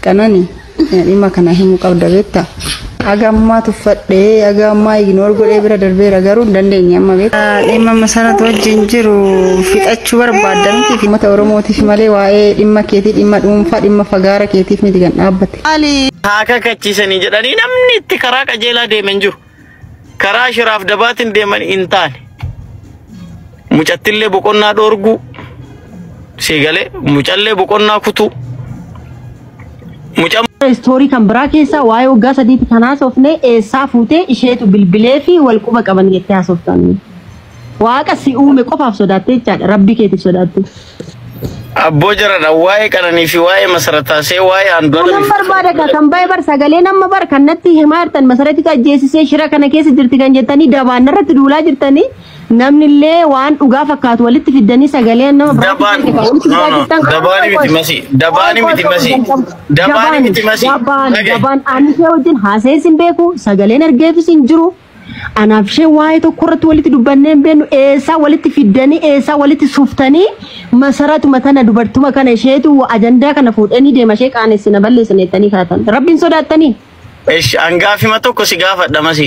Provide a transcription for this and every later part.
Qanani dhimma kana himuu qabda beektaa? Haga ammaa tuffadhee, haga ammaa ignore godhee bira darbeera, garuu hin dandeenye amma beektaa. Dhimma Masaratu wajjin jiru fixachuu barbaadda miti, uummata Oromootiif malee waa'ee dhimma keetii, dhimma dhuunfaa, dhimma fagaara keetiif miti kan dhaabbate. Haa kakachiisanii jedhanii namni itti karaa qajeelaa deeman jiru. Karaa shiraaf dabaatiin deeman hin taane. Mucattillee boqonnaa dhoorguu. Siigalee mucallee boqonnaa kutuu. Mucaa Story kan biraa keessaa waa'ee waggaa 3tti kan haasofne eessaa fuutee isheetu bilbilee fi wal quba qaban jettee haasoftan? Waaqa si uume qofaaf sodaattee jechaadha. Rabbi keetiif sodaatte. Abboo jaradha, waa'ee Qananii fi waa'ee Masarataasee, waa'ee Kanan Andu'aalamii. barbaada ka kan baay'ee bar sagalee nama bar kan natti himaa jirtan, Masarati ajjeesisee shira kana keessa jirti kan jettanii dabaan irratti duulaa jirtanii, namni illee waan dhugaa fakkaatu walitti fiddanii sagalee nama biraa Dabaan kan walitti no fidaa no jirtan. Dabaani miti masi, dabaani miti masi, dabaani miti masi. Dabaan Dhaga'i. Dabaan ani ishee wajjin haasa'ees hin beeku, sagaleen ergeefis hin jiru. Anaaf ishee waa'ee tokko irratti walitti dubbannee hin beeknu. Eessaa walitti fiddanii, eessaa walitti suuftanii Masaratuma tana, dubartuma kana isheetu ajandaa kana fuudhanii deema, ishee qaanessina balleessina jettanii kaatan? Rabbiin sodaattanii? Ish, an gaafima tokko si gaafadha masi.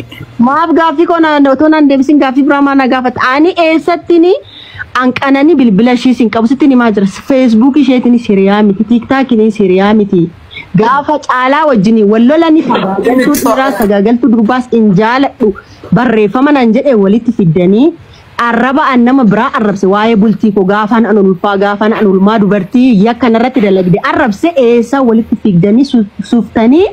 Maaf gaaffii koo naan otoo naan deebisin gaaffii biraa maa na gaafata? Ani eessattini an Qananii bilbila ishii sin qabu sitti himaa jira. Feesbuuk isheetiin hiriyaa miti, TikTokiin hiriyaa miti. Gaafa Caalaa wajjin wal lolanii sagaagaltuu dhiiraa sagaagaltuu durbaas hin jaaladhu barreeffama naan jedhe walitti fiddanii arraba an nama biraa arrabse, waa'ee bultii koo gaafaan an ulfaa, gaafaan an ulmaa dubartii yakka narratti dalagde arrabse eessaa walitti fiddanii suuftanii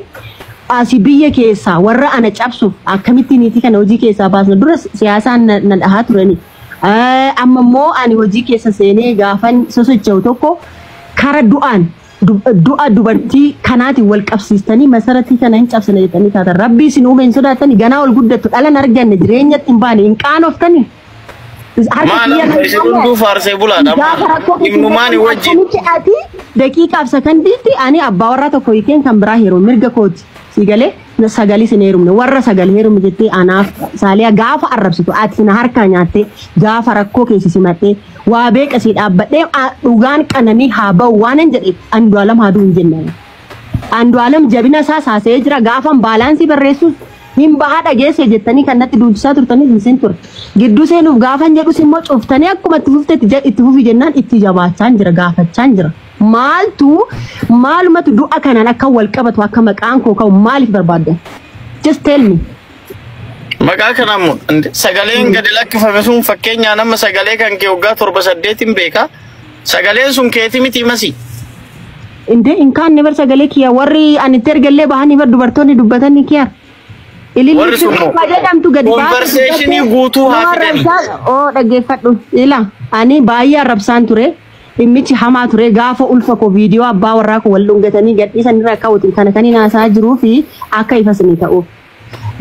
asii biyya keessaa warra ana cabsuuf akkamitti niitii kana hojii keessaa baasna dura siyaasaan na dhahaa turani. Amma immoo ani hojii keessa seenee gaafan sosocho'u tokko kara du'aan du'a dubartii kanaatiin wal qabsiistanii Masaratii kana hin cabsine jettanii taatan. Rabbii isin uume hin sodaatanii? Ganaa ol guddattu, dhalan arganne, jireenyatti hin baane, hin qaanoftanii. Harka Maal kiyya amma nan isin hunduu faarsee bulaadha. Gaafa rakkoo keessa Ibnumaani wajjin. akkamitti ati daqiiqaaf sakandiitti ani abbaa warraa tokko hiikeen kan biraa heerumu mirga kooti. Si galee sagalii sin heerumne, warra sagal heerume jettee anaaf Saaliyaa gaafa arrabsitu, ati na harkaa nyaattee gaafa rakkoo keessa simattee waa beeqa si dhaabbadhee dhugaan Qananii haa ba'u waan hin jedheef Andu'aalam haa du'u hin jenne. Andu'aalam jabina isaa saasa'ee jira. Gaafan baalaansii barreessuus hin bahaa dhageesse jettanii kan natti duulchisaa turtanii isin ture. Gidduu seenuuf gaafan jedhus immoo cuftanii akkuma itti fufte itti fufi jennaan itti jabaachaan jira, gaafachaan jira. Maaltu maalumatu du'a kanaan akka wal qabatu, akka maqaan koo ka'u maaliif barbaaddan? Just tell me. Maqaa kana immoo sagaleen gadi lakkifame sun, fakkeenyaa nama sagalee kan kee waggaa 7 8n beeka. Sagaleen sun keeti miti masi. Indee hin kaanne bar sagalee kiyya, warri ani itti ergallee bahanii bar dubartoonni dubbatanii kiyya. Warri sun immoo jedhamtu gadi baasee conversationii guutuu haa fidani. Oo, dhaggeeffadhu. Ila ani baay'ee arrabsaan ture. Dhimmichi hamaa ture. Gaafa ulfa koo viidiyoo abbaa warraa koo wal dhungatanii gadhiisan irraa ka'uutiin kana kan hin haasaa jiruu fi akka ifa isinii ta'uuf.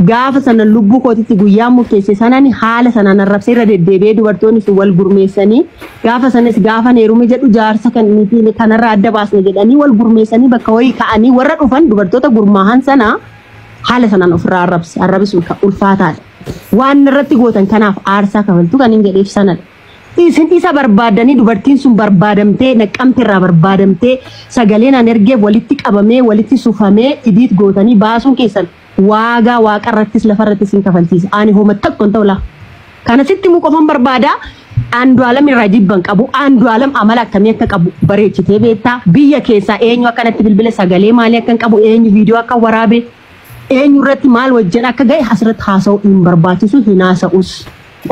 Gaafa sana lubbuu kootitti guyyaa murteesse sanaan haala sanaan arrabsee irra deddeebi'ee dubartoonni sun wal gurmeessanii gaafa sanas gaafa heerume jedhu jaarsa kan niitii kanarraa adda baasne jedhanii wal gurmeessanii bakka wayii ka'anii warra dhufan dubartoota gurmaahan sana haala sanaan ofirraa arrabse. Arrabisuun kan ulfaataadha. Waan irratti gootan kanaaf aarsaa kafaltu kan hin jedheef sanadha. Isin isa barbaadanii dubartiin sun barbaadamtee Naqqamte irraa barbaadamtee sagaleen an ergeef walitti qabamee walitti sufamee idiit gootanii baasuun keessan waagaa waaqa irrattis lafa irrattis hin kafalchiisa. Ani homa tokko hin ta'u laa. Kana sitti himuu qofan barbaada. Andu'aalam irraa jibban qabu. Andu'aalam amala akkamii akka qabu bareechitee beektaa. Biyya keessaa eenyu akkanatti bilbila sagalee maalii akka hin qabu, eenyu viidiyoo akka waraabe, eenyu irratti maal wajjin akka ga'e asirratti haasa'u hin barbaachisu, hin haasa'us.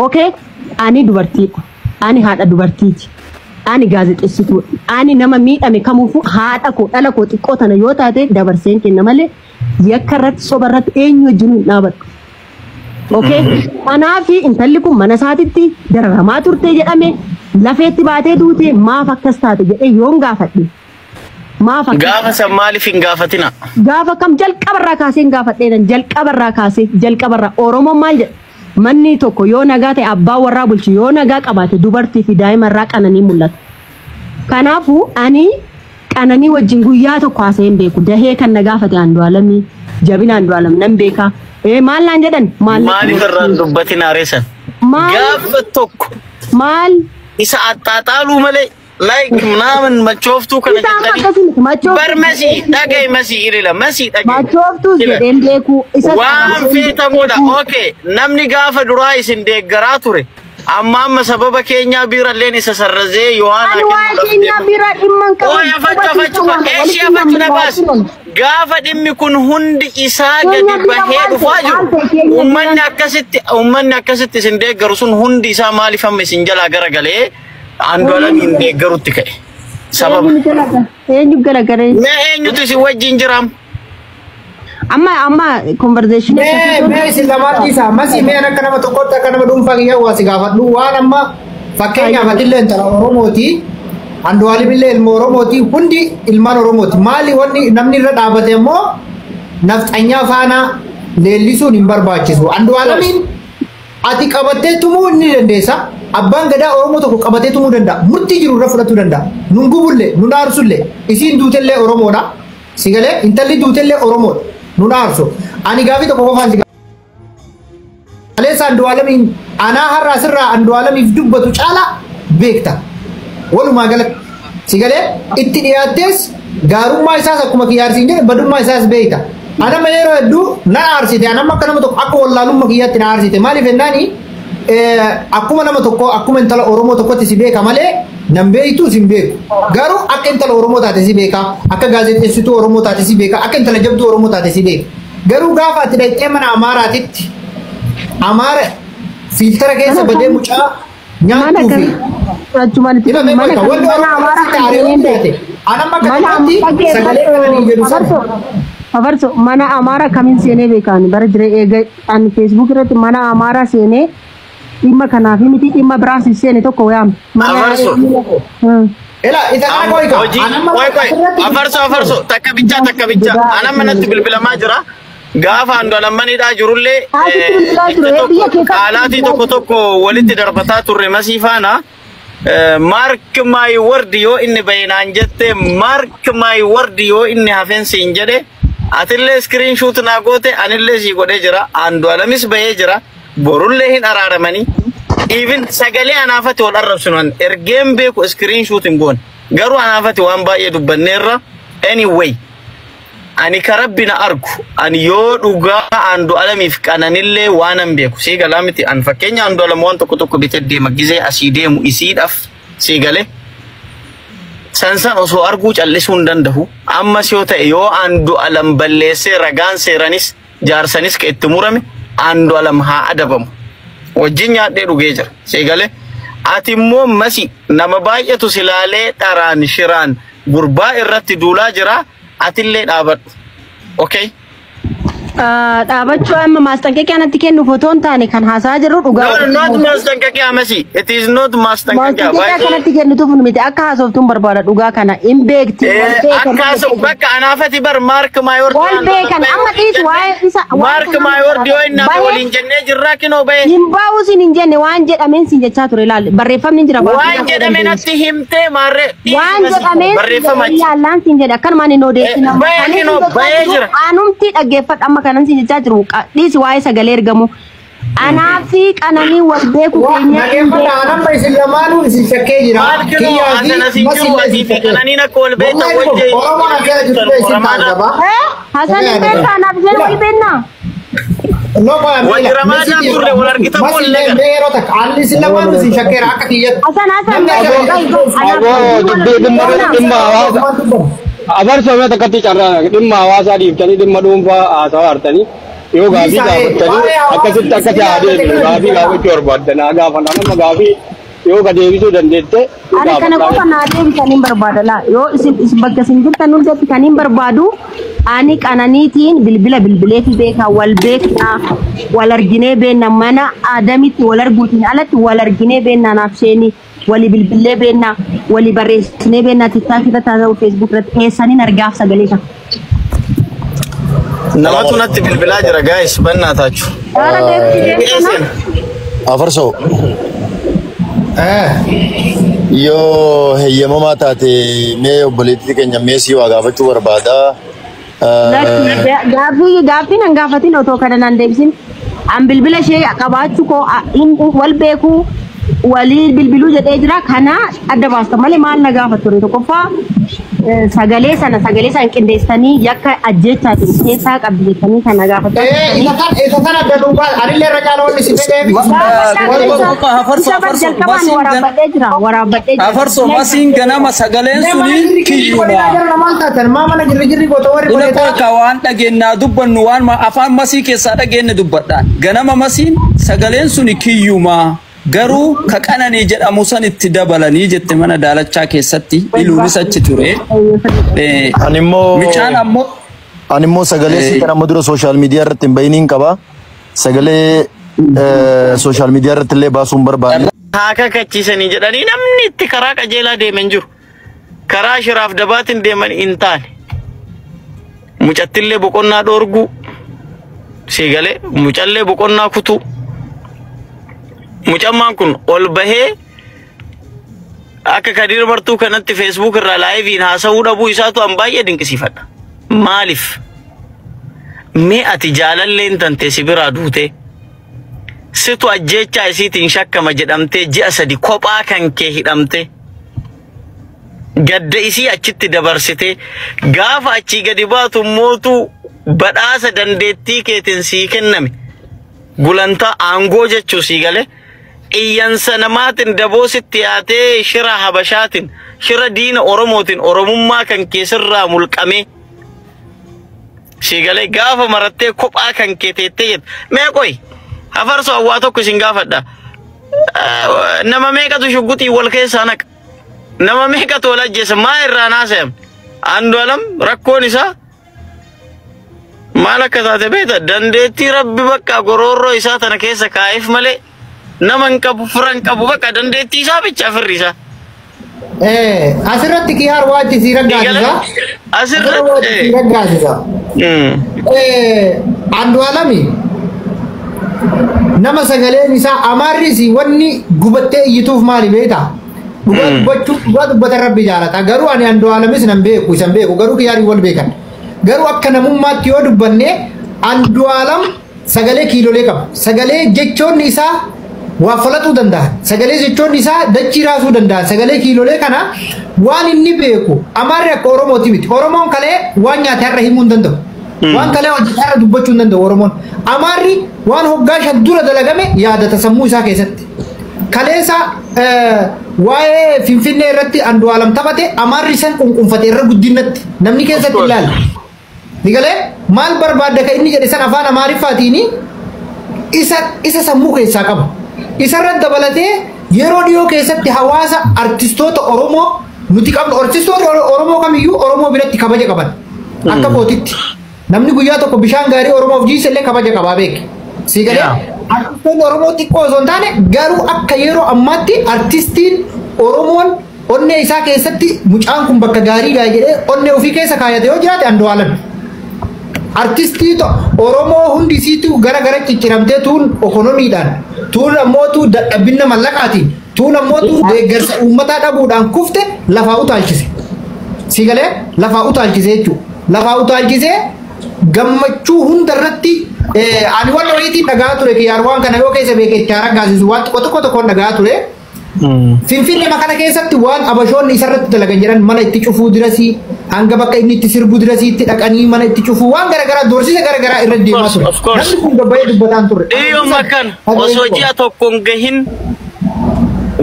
Okay? Ani dubartiidha. Ani haadha dubartiiti. Ani gaazexeessituudha. Ani nama miidhame kamuufuu haadha koo, dhala koo xiqqoo tana yoo taate dabarseen kenna malee yakka irratti, soba irratti eenyu wajjin hin dhaabadhu. Okay? Kanaaf intalli kun mana isaatitti dararamaa turte jedhame, lafeetti baatee duute, maaf akkas taate jedhee yoon gaafadhe. Maaf akkas Gaafa san maaliif hin gaafatina? Gaafa kam? Jalqabarraa kaasee hin gaafadheedhan, jalqabarraa kaasee, jalqabarraa. Oromoon maal jedha? Manni tokko yoo nagaa ta'e, abbaa warraa bulchu yoo nagaa qabaate, dubartii fi daa'ima irraa qananii mul'ata. Kanaafuu ani Qananii wajjin guyyaa tokko haasa'ee hin beeku. Dahee kan na gaafate Andu'aalamii, jabina Andu'aalam nan beeka. Ee, maal naan jedhan? Maallaqa Maaliif irraan dubbatina reessan? Maal Gaafa tokko maal isa axxaaxaaluu malee Like ምናምን machooftuu kana Isaan jettanii akkasii miti machooftuu. Bar Masii dhaga'i, Masii ilila, Masii dhaga'i. Machooftuus Ila. jedheen beeku. Isa Waan feetamuudha. Okay, namni gaafa duraa isin deeggaraa ture. Amma amma sababa keenyaa biiralleen isa sarrazee Yohaana Ani waa'ee keenyaa biraa dhimma hin qabu. Ooy afachu afachu eeshii afachu na baas. Gaafa dhimmi kun hundi isaa gadi Keenya bira bahee maal dhufaa ta'e? jiru. Maal ta'e keenya Uummanni bira? akkasitti, uummanni akkasitti isin deeggaru sun hundi isaa maaliif amma isin jalaa garagalee Andu'aalamiin deeggarutti ka'e? Sababa. Eenyu galagala? Eenyu galagala? Mee eenyutu isin wajjin jiraam? Amma amma conversation Mee mee isin lamaan dhiisaa. Masii, mee akka nama tokkotti, akka nama dhuunfaa kiyyaa waa si gaafadhu. Waan amma fakkeenyaaf atillee intala Oromooti. Andu'aalimillee ilma Oromooti. Hundi ilmaan Oromooti. Maali wanni namni irra dhaabate immoo nafxanyaa faana leellisuun hin barbaachisu. Andu'aalamiin ati qabattee tumuu ni dandeessa. Abbaan gadaa Oromoo tokko qabatee tumuu danda'a. Murtii jiru irra fudhatuu danda'a. Nun gubullee, nun aarsullee, isiin duutellee Oromoodha. Si galee, intalli duutellee Oromoodha. Nun aarsu. Ani gaafii tokko qofaan si Kaleessa Andu'aalamiin anaa har'a asirraa Andu'aalamiif dubbatu caalaa beekta. Walumaa galatti. Si galee, itti dhiyaattees gaarummaa isaas akkuma kiyyaarsiin jedhe badummaa isaas beekta. Anama yeroo hedduu na aarsite. Anama akka nama tokko akka wallaalummaa kiyyaatti na aarsite. Maaliif jennaani, akkuma nama tokko, akkuma intala Oromoo tokkotti si beeka malee nan beektu si hin beeku. Garuu akka intala Oromoo taate si beeka. Akka gaazexeessituu Oromoo taate si beeka. Akka intala jabduu Oromoo taate si beeka. Garuu gaafa ati dhaqxee mana Amaaraatitti Amaara fiiltara keessa badee mucaa Mana nyaattuu fi achumaan itti Ifa mee mana bakka wanni mana Oromoo Amaaraa irratti kan taaree seeneen jiraate. beeku. Anamma akka Mana kanatti sagalee kananii jedhu sana. Afarso, mana Amaaraa kamiin seenee beekaan bara jire eega ani Facebook irratti mana Amaaraa seenee dhimma kanaaf miti, dhimma biraas seene tokko yaam. Afarso. Ela isa kana koo hiika. Hojii Anamma qoy qoy asirratti afarso afarso, takka bichaa takka bichaa, anamma natti bilbilamaa jira. Gaafa Andu'aalammanidhaa jirullee Haatitti bilbilaa ture, biyya keessatti qaalaatii bilbilaa tokko tokko walitti darbataa turre Masii faana. Mark my word, yoo inni bahinaan jette, mark my word, yoo inni hafeen siin jedhe, atillee screenshot naa goote, anillee sii godhee jira. Andu'aalamis bahee jira, borullee hin araaramanii. Even sagalee anaafati wal arrabsinu ergeen beeku screenshot hin goone, garuu anaafati waan baay'ee dubbanneerra. Anyway, ani ka Rabbi na argu, ani yoo dhugaa Andu'aalamiif qananillee waan an beeku sii galaa miti. An fakkeenya Andu'aalam waan tokko tokko bitee deema, gizee asii deemu isiidhaaf sii galee sansan osoo arguu callisuu hin danda'u. Ammas yoo ta'e, yoo Andu'aalam balleessee ragaan seeranis jaarsanis ka itti murame, Andu'aalam haa adabamu. Wajjin nyaadhee dhugee jira sii galee. Ati immoo Masi, nama baay'eetu silaalee dharaan shiraan gurbaa irratti duulaa jira, atillee dhaabadhu. Okay? Dhaabachuu amma maasxanqeqee natti kennuuf otoo hin taane kan haasaa jirru dhugaa. No, not maasxanqeqee Masi. It is not maasxanqeqee. Maasxanqeqee kanatti kennituuf miti, akka haasoftuun barbaada. Dhugaa kana hin beekti. Wal beekan. Akka haasa'u bakka anaafati bar mark my word. Wal beekan amma dhiisu waa'ee isa. Mark my word, yoo inni hafe waliin jennee jirraa kinoo bahe. Hin bahu sin hin jenne, waan jedhameen sin jechaa ture, ilaali, barreeffamni hin jira. Waan jedhame natti himtee maarree. Waan jedhameen Barreeffama achi. yaallaan sin jedhe akkanumaan hin odeessina. Bahee kinoo, bahee jira. Anumti dhaggeeffadhu, amma kanan sin jechaa jiru dhiisi waa'ee sagalee ergamu. Anaa fi qananii wal beeku keenya hin Dhaggeeffadha, anamma isin lamaanuu isin shakkee jira. Maal kinoo Kiyyaa fi asan asin jiru Masiillee asii isin fi shakkee. qananiin akka wal beektan Wallahi wajjin. Oromoon akkana jirtu isin taajjaba. Hasan hin beektaa, anaaf isheen wal beeknaa? No, Wal Ramadaan turre wal argitan wal lagan. Yeroo takka anni isin lamaanuu isin shakkeera akka kiyyatti. Hasan, Hasan, Namni akka Aboo dubbii dhimma dhimma hawaasa abarsoo mee takkatti carraa dhimma hawaasaa dhiiftanii dhimma dhuunfaa haasawaa hartanii yoo gaafii gaafattanii akkasitti akkasi haa deebinu. Gaafii gaafachuu barbaaddan haa gaafannaa, nama gaafii yoo ka deebisuu dandeette Ani kana qofa naa deebisan hin barbaada laa. Yoo isin isin bakka isin jirtan hundatti kan hin barbaadu, ani qananiitiin bilbila bilbileefi beekaa, wal beeknaa, wal arginee beenna, mana aadamitti wal arguutiin alatti wal arginee beenna, naaf isheen walii bilbilee beenna, walii barreessinee beenna, TikTok irratti haa ta'u Facebook irratti eessaniin argaaf sagalee kana. Namatu natti bilbilaa jira, guys, bannaa taachuu. Haala deebisii deebisana. Afarsoo, yoo heeyyamamaa taate, mee obboleettii keenya meesii waa gaafachuu barbaada. Gaaffii gaaffii nan gaafatin otoo kana nan deebisin. An bilbila ishee qabaachuu koo wal beekuu Walii bilbiluu jedhee jira kana adda baasta malee maal na gaafatu ture tokkoffaa sagalee sana qindeessanii yakka ajjechaatiin keessaa qabdi jettanii kana gaafatu. Isa kana adda duubaa anillee irra caalaa wanni si fedheef. Waraabbadhee jira waraabbadhee jira. Afarsoo masiin ganama sagaleen suni kiyyuma. Maa mana girri goota warri Ila qoka waan dhageenyaa dubbannu waan afaan masii keessaa dhageenye dubbadhaan ganama masiin sagaleen suni kiyyuma. Garuu ka qananii jedhamu san itti dabalanii jette mana daalachaa keessatti iluunis achi ture. Animmoo Michaan ammoo animmoo sagalee si kana amma dura sooshaal miidiyaa irratti hin bahiniin qaba. Sagalee sooshaal miidiyaa irratti illee baasuu hin barbaanne. Haa kakachiisanii jedhanii namni itti karaa qajeelaa deeman jiru. Karaa shiraaf dabaatiin deeman hin taane. Mucattillee boqonnaa dhoorguu. Siigalee mucallee boqonnaa kutuu. Mucammaan kun ol bahee akka Kadiir Martuu kanatti Facebook irraa laayiviin haasa'uu dhabuu isaatu an baay'ee dinqisiifadha. Maaliif? Mee ati jaalalleen tante si biraa duute situ ajjeechaa isiitiin shakkama jedhamtee ji'a 3 kophaa kan kee hidhamte gadda isii achitti dabarsite gaafa achii gadi baatu mootu badhaasa dandeettii keetiin sii kenname gulantaa aangoo jechuu sii galee iyyansa namaatiin daboositti yaatee shira habashaatiin shira diina oromootiin oromummaa kan keessirraa mulqamee sii galee gaafa marattee kophaa kan kee teettee jettu mee qoy hafarsoo hawwaa tokko isin gaafadha nama meeqatu shugguxii wal keessaa naqa nama meeqatu wal ajjeesa maa irraa naasa'am Andu'aalam rakkoon isaa maal akka taate beekta dandeettii rabbi bakka goroorroo isaa tana keessa kaa'eef malee nama hin qabu fira hin qabu bakka dandeettii isaa bicha firri isaa. Asirratti kiyaar waajji si raggaasisa. Asirratti si raggaasisa. Andu'aalami nama sagaleen isaa amaarris wanni gubattee iyyituuf maali beektaa? Dhugaa dubbachuu dhugaa dubbatan rabbi jaalata. Garuu ani Andu'aalamis nan beeku isan beeku garuu kiyaarii wal beekan. Garuu akka namummaatti yoo dubbanne Andu'aalam sagalee kiilolee qaba. Sagalee jechoonni isaa waa falaxuu danda'an. Sagalee jechoonni isaa dachii raasuu danda'an. Sagalee kiilolee kana waan inni beeku amaarri akka Oromooti miti. Oromoon kalee waan nyaate har'a himuu hin danda'u. Waan kalee hojjete har'a dubbachuu hin danda'u Oromoon. Amaarri waan hoggaa 5 dura dalagame yaadata sammuu isaa keessatti. Kaleessa waa'ee Finfinnee irratti Andu'aalam taphate amaarri san qunqunfate irra guddinatti namni keessatti ilaala. Nigalee maal barbaadda ka inni jedhe san afaan Amaariffaatiin isa sammuu keessaa qaba. Isarra dabalatee yeroo dhiyoo keessatti hawaasa artistoota Oromoo nuti qabnu artistoota Oromoo kamiyyuu Oromoo biratti kabaja qaban. Akka kootitti namni guyyaa tokko bishaan gaarii Oromoof jiise illee kabaja qabaa beeki. Si galee artistoonni Oromoo xiqqoo osoo hin taane garuu akka yeroo ammaatti artistiin Oromoon onnee isaa keessatti mucaan kun bakka gaarii ga'a jedhee onnee ofii keessa kaayate yoo jiraate Andu'aalam. Artistii Oromoo hundi isiitu gara gara cicciramtee tuun ekonomiidhaan tuun ammootu dadhabina mallaqaatiin tuun ammootu deeggarsa uummataa dhabuudhaan kufte lafaa utaalchise. Si galee lafaa utaalchise jechuudha. Lafaa utaalchisee gammachuu hunda irratti ani waan wayiitiin dhagaa ture kiyyaar waan kana yoo keessa beekee itti raggaasisu waan xiqqoo tokko tokkoon dhagaa ture. Finfinnee kana keessatti waan abashoonni isarratti dalagan jedhan mana itti cufuu dirasii hanga bakka inni itti sirbu dirasii itti dhaqanii mana itti cufuu waan garaagaraa doorsisa garaagaraa irra deemaa ture. Namni kun gabbaa'ee dubbataan turre. Dhiyyooma kana osoo ji'a tokkoon gahin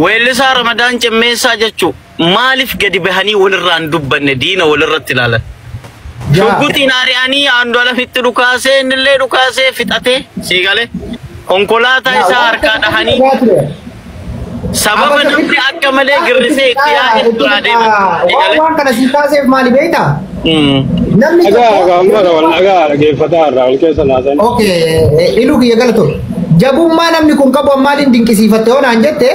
weellisaa Ramadaan Cimmeessaa jechuun maaliif gadi bahanii walirraan dubbanne diina walirratti ilaalan. Shugguxiin ari'anii Andu'aalamitti dhukaasee innillee dhukaasee fixatee sii galee konkolaataa isaa harkaa dhahanii sababa namni akka malee girrisee itti yaa'e duraa deeman. Waan kana si kaaseef maali beektaa? Namni tokko dhagaa dhaggeeffataa irraa ol keessa laasan. Okay, iluu kiyya galatoon. Jabummaa namni kun qabu maaliin dinqisiifatte yoo naan jette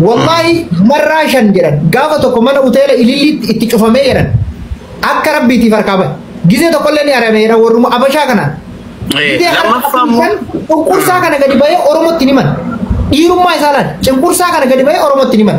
wallaahi marraa 5 jedhan gaafa tokko mana hoteela ililliitti itti cufamee jedhan akka rabbiitiif harkaa bahe. Gizee tokkollee ni arameera warruma abashaa kanaan. Cunqursaa kana gadi bahee Oromootti ni himan. Dhiirummaa isaa laal. Cunqursaa kana gadi bahee Oromootti ni himan.